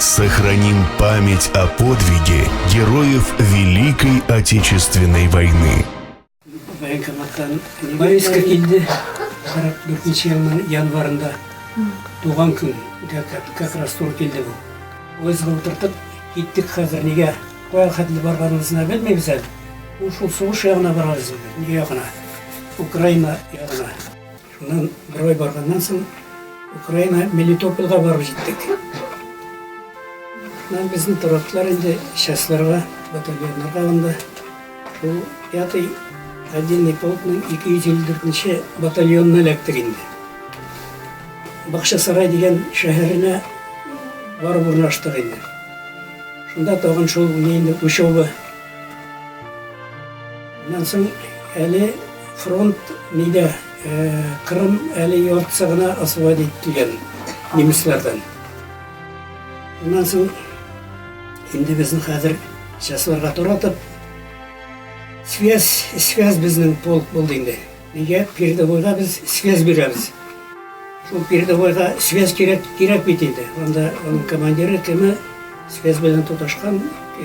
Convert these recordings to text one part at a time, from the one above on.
Сохраним память о подвиге героев Великой Отечественной войны. Военкоматтан повестка килде. 44 елның январында туған көнгә как раз туры килде бу. Поездга утыртып киттек хәзер нигә? Кая хәтле барганыбызны белмибез әле. Ул шул сугыш ягына барабыз инде. Нигә ягына? Украина ягына. Шуннан бер ай барганнан соң Украина Мелитопольгә барып җиттек. Шуннан безне тараттылар инде частьларга, батальоннарга анда. Шул пятый отдельный полкның 254 батальонына эләктек инде. Бакчасарай дигән шәһәренә барып урнаштык инде. Шунда тагын шул ни инде учеба. Аннан соң әле фронт нидә, Кырым әле яртысы гына освободить ителгән немецлардан. Аннан соң инде безне хәзер частьларга таратып, связь, связь безнең полк булды инде. Нигә передовойга без связь бирәбез. Шул передовойга связь кирәк, кирәк бит инде. Анда аның командиры кеме связь белән тоташкан,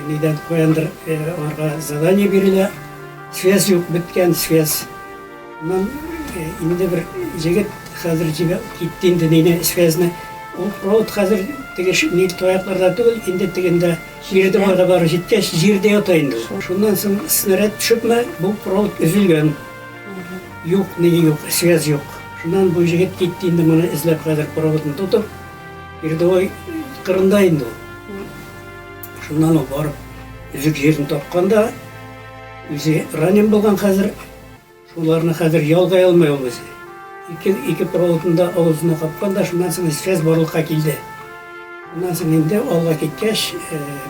нидән каяндыр аңарга задание бирелә. Связь юк, беткән связь. Аннан инде бер егет хәзер җибә китте инде мине связьны. Ул провод хәзер теге ни таякларда түгел, инде тегендә передовойга барып җиткәч, җирдә ята инде ул. Шуннан соң снаряд төшепме, бу провод өзелгән. Юк, ни юк, связь юк. Шуннан бу егет китте инде моны эзләп хәзер проводны тотып, передовой кырында инде ул. Шуннан ул барып өзек җирен тапкан да, үзе ранен булган хәзер. Шуларны хәзер ялгай алмый ул үзе. Ике проводны да авызына капкан да, шуннан соң связь барлыкка килде. Шуннан соң инде алга киткәч,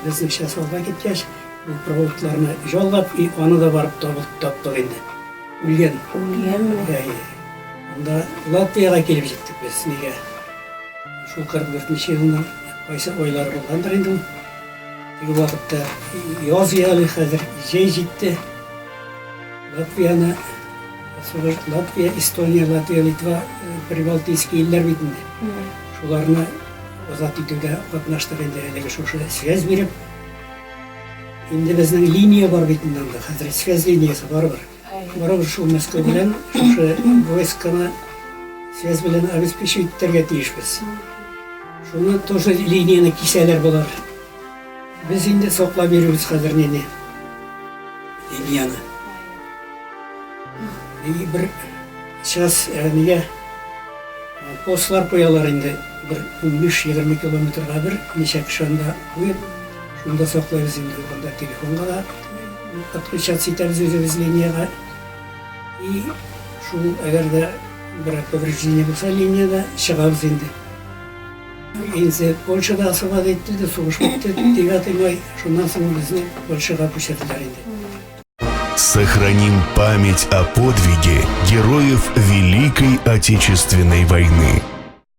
безнең часть алга киткәч, бу проводларны ялгап, и аны да барып таптык инде. Үлгән. Үлгәнме? Әйе. Анда Латвиягә килеп җиттек без, нигә? Шул 44 елның кайсы айлары булгандыр инде ул. Теге вакытта яз әле, хәзер җәй җитте. Латвияне сугыш Латвия, Эстония, Латвия, Литва, Прибалтийский илләр бит инде. Шуларны азат итүдә катнаштык инде әлеге шушы связь биреп. Инде безнең линия бар бит инде анда, хәзер связь линиясе барыбер. Барыбер шул Мәскәү белән шушы войсканы связь белән обеспечивать итәргә тиешбез. Шуны тоже линияне кисәләр болар. Без инде саклап йөрибез хәзер нине. Линияне. И бер час нигә постлар куялар инде бер 15-20 километрга бер ничә кеше анда куеп, шунда саклайбыз инде анда телефонга да подключаться итәбез үзебез линиягә. И шул әгәр дә берәр повреждение булса линиядә чыгабыз инде. Инде Польшада освободить ителде, сугыш бетте, 9 май, шуннан соң безне Польшага күчерделәр инде. Сохраним память о подвиге героев Великой Отечественной войны.